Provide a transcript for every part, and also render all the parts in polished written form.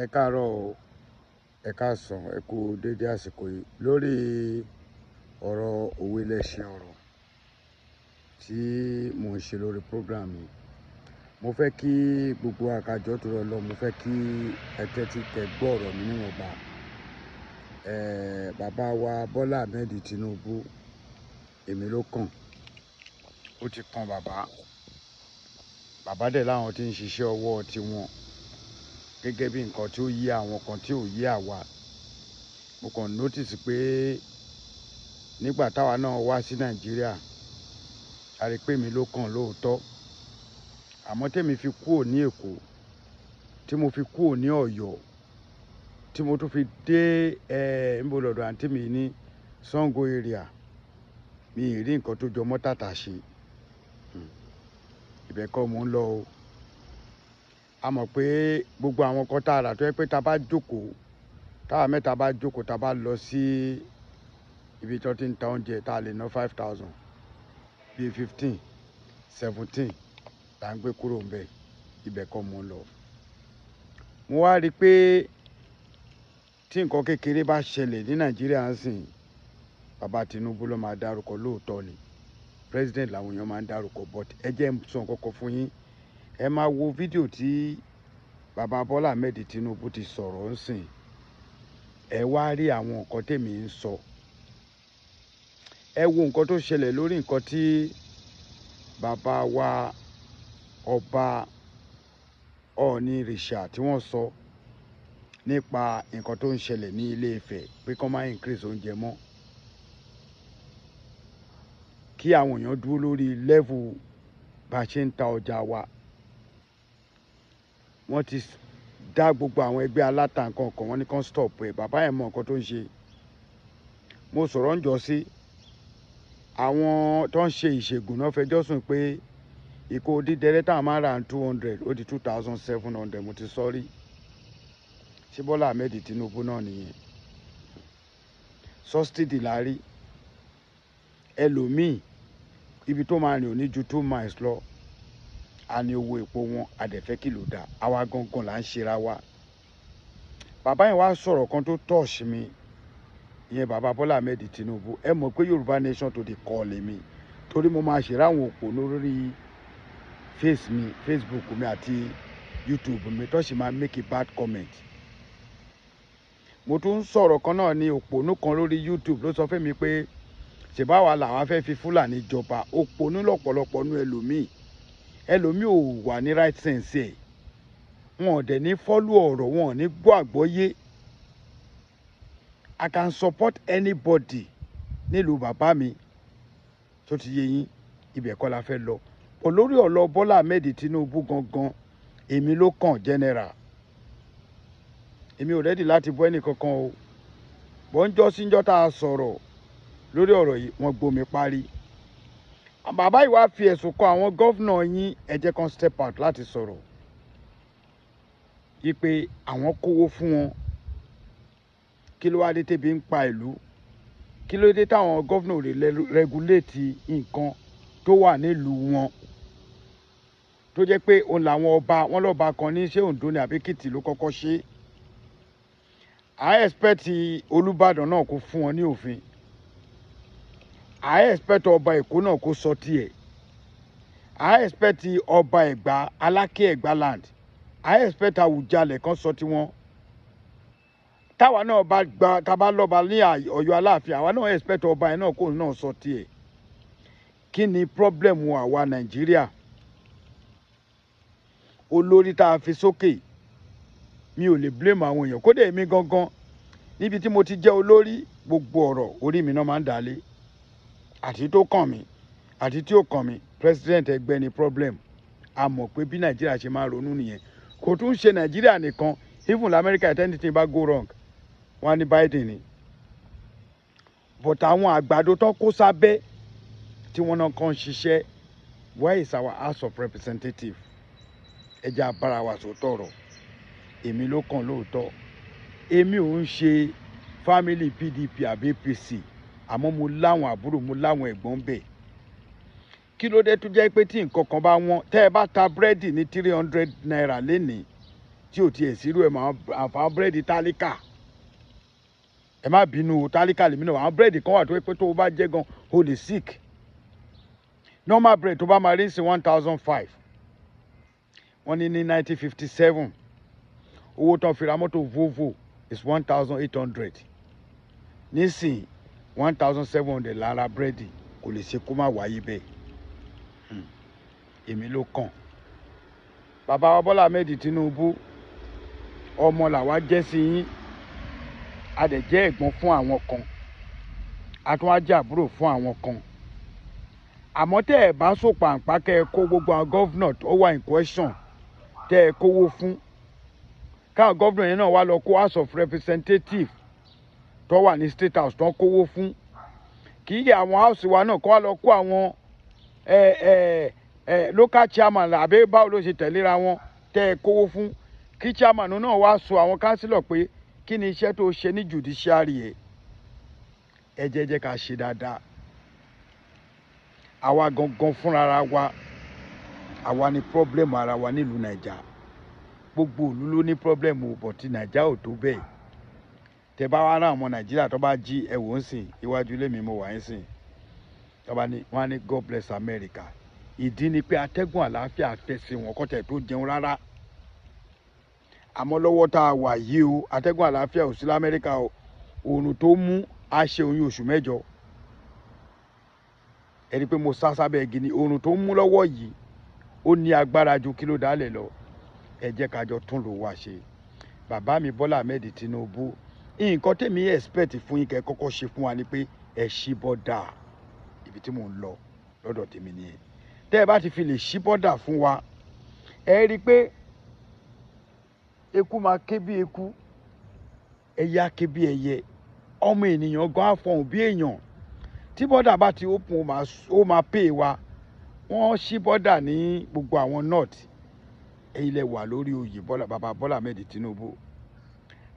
Ẹ káàárọ̀ o, ẹ káàsán, ẹ kú dédé àsìkò yìí lórí ọ̀rọ̀ òwe lẹṣin ọ̀rọ̀ tí mò ń ṣe lórí program yìí. Mo fẹ́ kí gbogbo wa ká jọ torí Ọlọ́run, mo fẹ́ kí ẹ tẹ́tí kẹ́ gbọ́ ọ̀rọ̀ mi níwọ̀nba. Bàbá wa Bọ́lá Ahmed Tinubu, èmi ló kàn. Ó ti kan bàbá. Bàbá dẹ̀ láwọn tí ń ṣiṣẹ́ ọwọ́ tiwọn gẹ́gẹ́ bí nǹkan tí ó yé àwọn kan tí ò yé àwa. Mo kàn notice pé nígbà táwa náà wá sí Nàìjíríà, a rí pé èmi ló kàn lóòótọ́. Àmọ́ tèmi fi kúrò ní Èkó, tí mo fi kúrò ní Ọ̀yọ́, tí mo tún fi dé, níbo lọ̀dọ̀ àǹtí mi ní Sango area, mi ì rí nǹkan tó jọ mọ́ tàtàṣé. Ibẹ̀ kọ́ mò ń lọ o. A mọ̀ pé gbogbo àwọn nǹkan tá a rà tó jẹ́ pé tá bá jókòó, táwa mẹ́ta bá jókòó, tá bá lọ sí ibi tí wọ́n ti ń ta oúnjẹ, tá a lè ná 5,000, bí 15, 17 là ń gbé kúrò níbẹ̀. Ibẹ̀ kọ́ mò ń lọ. Mo wá rí pé tí nǹkan kékeré bá ṣẹlẹ̀ ní Nàìjíríà ńsìn, bàbá Tinubu ló máa dárúkọ lóòótọ́ ni. President làwọn èèyàn máa ń dárúkọ, but ẹ jẹ́ n sọ nǹkan kan fún yín. Ẹ máa wo fídíò tí bàbá Bọ́lá Ahmed Tinubu ti sọ̀rọ̀ ńsìn. Ẹ wá rí àwọn nǹkan tèmi ń sọ. Ẹ wo nǹkan tó ṣẹlẹ̀ lórí nǹkan tí bàbá wa ọba Ọọ̀ni Ìrìṣà tí wọ́n sọ nípa nǹkan tó ń ṣẹlẹ̀ ní Ilé Ifẹ̀ pé kí wọ́n má increase oúnjẹ mọ́. Kí àwọn èèyàn dúró lórí level bá ṣe ń ta ọjà wa. Wọ́n ti dá gbogbo àwọn ẹgbẹ́ aláta nǹkan kan, wọ́n ní kí wọ́n stop ẹ̀. Bàbá yẹn mọ nǹkan tó ń ṣe. Mo sọ̀rọ̀ ń jọ sí àwọn tó ń ṣe ìṣègùn náà fẹjọ́ sùn pé ìkó dídẹrẹ́ táwọn máa ń rà ní 200 ó di 2,700. Mo ti sọ rí. Ṣé Bọ́lá Ahmed Tinubu náà nìyẹn? Subsidy la rí. Ẹlòmíì, ibi tó máa rìn ò ní ju 2 miles lọ. A ní owó epo wọn, a dẹ̀ fẹ́ kí ló dá. Àwa gangan là ń ṣera wa. Bàbá yẹn wá sọ̀rọ̀ kan tó touch mi. Ìyẹn bàbá Bọ́lá Ahmed Tinubu. Ẹ mọ̀ pé Yorùbá nation to the call mi. Torí mo máa ṣèrà àwọn òpó lórí face mi, Facebook mi àti YouTube mi tó sì máa make a bad comment. Mo tún ń sọ̀rọ̀ kan náà ní òpònú kan lórí YouTube ló sọ fún mi pé ṣèbáwa làwa fẹ́ fi Fúlàní jọba. Òpònú lọ́pọ̀lọpọ̀ nú ẹlòmíì. Ẹlòmíì ò wà ní right sense ẹ̀. Wọn ò dẹ̀ ní follow ọ̀rọ̀, wọn ò ní gbọ́ àgbọ́yé. I can support anybody nílùú bàbá mi tó ti yé yín, ibẹ̀ kọ́ la fẹ́ lọ. But lórí ọ̀rọ̀ Bọ́lá Ahmed Tinubu gangan, èmi ló kàn general. Èmi ò ready láti bọ́ ẹnì kankan o. Bọ́ ń jọ́ síjọ́ tá a sọ̀rọ̀ lórí ọ̀rọ̀ yìí, wọ́n gbomi parí. Bàbá yìí wá fi ẹ̀sùn kan àwọn governor yín, ẹ jẹ́ kan step out láti sọ̀rọ̀. Wípé àwọn kówó fún wọn. Kí ló wá dé tébi ń pa ìlú? Kí ló dé táwọn governor ò lè regulate nǹkan tó wà nílùú wọn? Tó jẹ́ pé òun làwọn ọba, wọ́n lọ́ba kan ní ṣé Oǹdó ni àbí Èkìtì ló kọ́kọ́ ṣe. I expect Olúbàdàn náà kó fún wọn ní òfin. I expect ọba Èkó náà kó sọ tiẹ̀. I expect ọba Ẹ̀gbá, Aláké Ẹ̀gbá land. I expect Àwùjalẹ̀ kan sọ tiwọn. Táwa náà bá gba, tá bá lọ́ba ní Ọ̀yọ́ Aláàfin, àwa náà expect ọba yẹn náà kó náà sọ tiẹ̀. Kí ni problem àwa Nàìjíríà? Olórí tá a fi sókè, mi ò lè blame àwọn èèyàn. Kódà èmi gangan, níbi tí mo ti jẹ́ olórí, gbogbo ọ̀rọ̀ orí mi náà máa ń dà lé. Àti tó kàn mí, àti tí ò kàn mí, president ẹgbẹ́ ni problem. A mọ̀ pé bí Nàìjíríà ṣe máa ronú nìyẹn. Kò tún ṣe Nàìjíríà nìkan, even l'Amẹ́ríkà, if anything bá go wrong, wọ́n á ní Biden ni. But àwọn àgbàdo tó kó sábẹ́ tí wọ́n náà kàn ń ṣiṣẹ́, where is our House of Representative? Ẹ jẹ́ á bára wa sòótọ́ ọ̀rọ̀. Èmi ló kàn lóòótọ́. Èmi ò ń ṣe family PDP àbí APC, àmọ́ mo láwọn àbúrò, mo láwọn ẹ̀gbọ́n bẹ́ẹ̀. Kí ló dé tó jẹ́ pé tí nǹkan kan bá wọ́n, tẹ́ ẹ bá ta búrẹ́dì ní 300 naira lénìí, Tí ò tiẹ̀ sírú ẹ̀ mọ́, àwọn búrẹ́dì tálíkà, ẹ má bínú o, tálíkà lèmi náà. Àwọn búrẹ́dì kan wà tó yẹ pé tó o bá jẹ gan, o lè sick. Normal bread tó bá máa rí sí 1,500. Wọ́n ní ní 1957, owó tó ń fi ra mọ́tò Volvo is 1,800. Nísìnyí, 1,700 lára búrẹ́dì. Kò lè ṣe kó má wáyé bẹ́ẹ̀. Èmi ló kàn. Bàbá wa Bọ́lá Ahmed Tinubu, ọmọ làwa jẹ́ sí yín, a dẹ̀ jẹ́ ẹ̀gbọ́n fún àwọn kan, a tún wá jẹ́ àbúrò fún àwọn kan. Àmọ́ tẹ́ ẹ̀ bá sọ pàǹpá, kẹ́ ẹ kó gbogbo àwọn governor tó wà in question, tẹ́ ẹ kówó fún, káwọn governor yẹn náà wá lọ kó House of Representative tó wà ní State House tó ń kówó fún, kì í yẹ àwọn house wa náà kó wá lọ kó àwọn ẹ ẹ ẹ local chairman, àbí báwo ló ṣe tẹ̀léra wọn, tẹ́ ẹ kówó fún, kí chairman náà wá sọ àwọn councillor pé kí ni iṣẹ́ tó ṣe ní judiciary ẹ̀. Ẹ jẹ́ ká ṣe dáadáa. Àwa gangan fúnra wa, àwa ni problem ara wa nílùú Naija. Gbogbo ìlú ló ní problem o, but ti Naija ò tó bẹ́ẹ̀. Tẹ bá wá rán ọmọ Nàìjíríà tó bá jí, ẹ wò ó sìn, iwájú ilé mi mo wà ń sìn, tó bá ní wọ́n á ní, "God bless America." Ìdí ni pé atẹ́gùn àlàáfíà fẹ́ sí wọn kọ́tẹ̀ tó jẹun rárá. Àmọ́ lọ́wọ́ tá a wà yìí o, atẹ́gùn àlàáfíà ò sí lamẹ́ríkà o. Oòrùn tó mú á ṣe oyún oṣù 8. Ẹni pé mo sá sábẹ́ igi ni. Oòrùn tó mú lọ́wọ́ yìí, ó ní agbára ju kí ló dálẹ̀ lọ. Ẹ jẹ́ ká jọ tún lò wá ṣe. Bàbá mi Bọ́lá Ahmed Tinubu, nǹkan tèmi expect fún yín kẹ́ kọ́kọ́ ṣe fún wa ni pé ẹ ṣí bọ́dà. Ibi tí mò ń lọ lọ́dọ̀ tèmi nìyẹn. Tẹ́ ẹ bá ti fi lè ṣí bọ́dà fún wa, ẹ rí i pé eku máa ké bí eku, ẹyẹ á ké bí ẹyẹ, ọmọ ènìyàn gan á fọhùn bí èèyàn. Tí bọ́dà bá ti open, ó máa pè wa. Wọ́n ṣí bọ́dà ní gbogbo àwọn north. Ẹ̀yin lẹ wà lórí oyè Bọ́lá, bàbá Bọ́lá Ahmed Tinubu.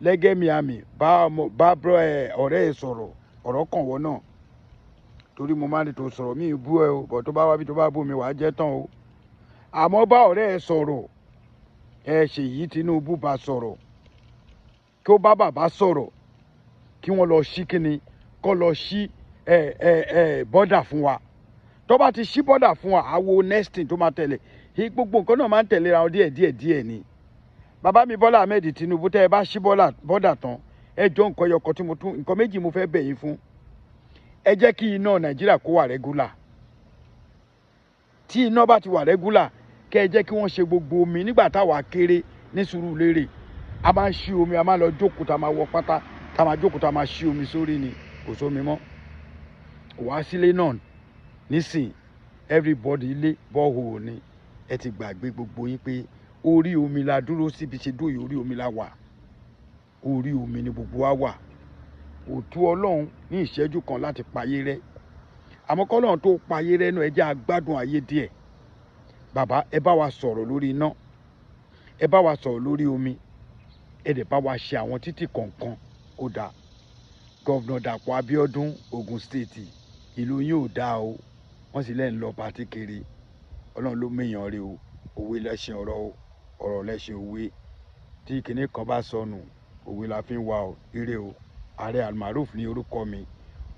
Lẹ́gẹ̀mí àmì bá ọmọ bá bọ́ ẹ ọ̀rẹ́ ẹ sọ̀rọ̀, ọ̀rọ̀ kàn wọ́n náà, torí mo máa ń tó sọ̀rọ̀ mí bú ẹ o, bọ̀ tó bá wá bí tó bá bú mi, wàá jẹ́ tán o. Àmọ́ bá ọ̀rẹ́ ẹ sọ̀rọ̀, ẹ Ṣèyí Tinubu, bá sọ̀rọ̀, kí ó bá bàbá sọ̀rọ̀, kí wọ́n lọ ṣí kíni, kọ́ lọ ṣí ẹ ẹ ẹ bọ́dà fún wa. Tó bá ti ṣí bọ́dà fún wa, àwo next thing tó máa tẹ̀lé, gbogbo nǹkan náà máa ń tẹ̀léra wọn díẹ̀ díẹ̀ díẹ̀ ni. Bàbá mi Bọ́lá Ahmed Tinubu, tẹ́ ẹ bá ṣí bọ́dà tán, ẹ jọ, nǹkan ẹyọkan tí mo tún, nǹkan méjì mo fẹ́ bẹ̀ yín fún. Ẹ jẹ́ kí iná Nàìjíríà kó wà regular. Tí iná bá ti wà regular, kẹ́ ẹ jẹ́ kí wọ́n ṣe gbogbo omi. Nígbà táwa kéré ní Sùúrùlérè, a máa ń ṣí omi, a máa lọ jókòó, tá a máa wọ pátá, tá a máa jókòó, tá a máa ṣí omi sórí ni. Kò sómi mọ́, kò wá sílé náà nísìn. Everybody, ilé borehole ni. Ẹ ti gbàgbé gbogbo yín pé orí omi la dúró síbi ṣe dóye, orí omi la wà, orí omi ni gbogbo wa wà. Kò tú Ọlọ́run ní ìṣẹ́jú kan láti payé rẹ́. Àmọ́ kọ́lọ́run tó payé rẹ́ náà, ẹ jẹ́ a gbádùn ayé díẹ̀. Bàbá, ẹ bá wa sọ̀rọ̀ lórí iná, ẹ bá wa sọ̀rọ̀ lórí omi, ẹ dẹ̀ bá wa ṣe àwọn títì kọ̀ọ̀kan kó dáa. Governor Dàpọ̀ Abíọ́dún, Ogun State, ìlú yín ò dáa o. Wọ́n sì lẹ́ ń lọ party kiri. Ọlọ́run ló méyàn rí o. Òwe lẹ́ṣin ọ̀rọ̀ o, ọ̀rọ̀ lẹ́ṣin òwe. Tí kinní kan bá sọnù, òwe la fi ń wá o. Ire o. Ààrẹ Almaroof ní orúkọ mi,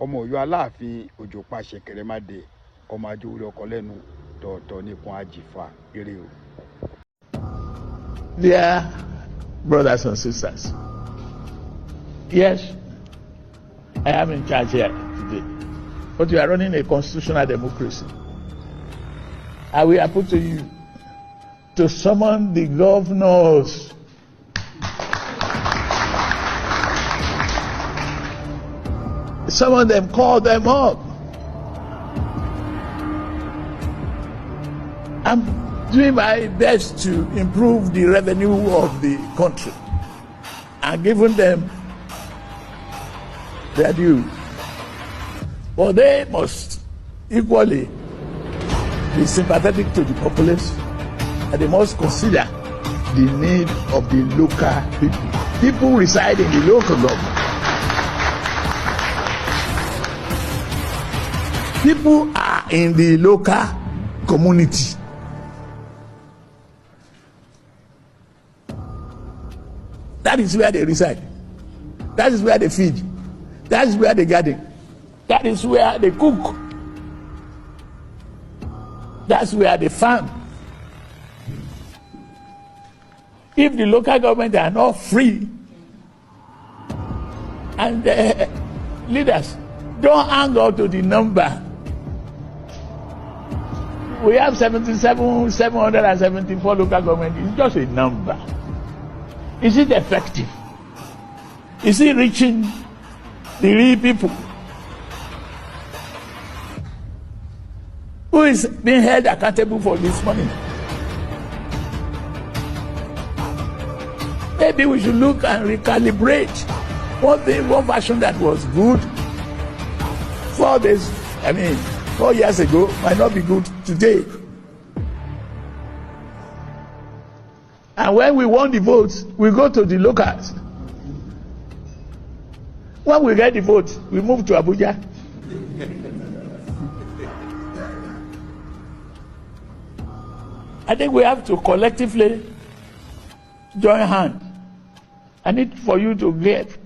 ọmọ Ọ̀yọ́ Aláàfin Òjòpá Ṣẹ̀kẹ̀rẹ̀mádé, ọmọ ajóorí ọkọ lẹ́nu tọ̀ọ̀tọ̀ nípọn àjìfà. Ire o. Dear brothers and sisters, yes, I am in charge here today, but we are running a constitutional democracy. I will appeal to you to summon the governors. Summon them, call them up. I'm doing my best to improve the revenue of the country and giving them their due. But they must equally be sympathetic to the populace, and they must consider the need of the local people. People reside in the local government. People are in the local community. That is where they reside. That is where they feed. That is where they garden. That is where they cook. That's where they farm. If the local government are not free, and the leaders don't hang out to the number. We have 77,774 local government. It's just a number. Is it effective? Is it reaching the real people? Who is being held accountable for this money? Maybe we should look and recalibrate one thing, one version that was good 4 years ago might not be good today. And when we want the votes, we go to the locals. When we get the votes, we move to Abuja. I think we have to collectively join hands. I need for you to get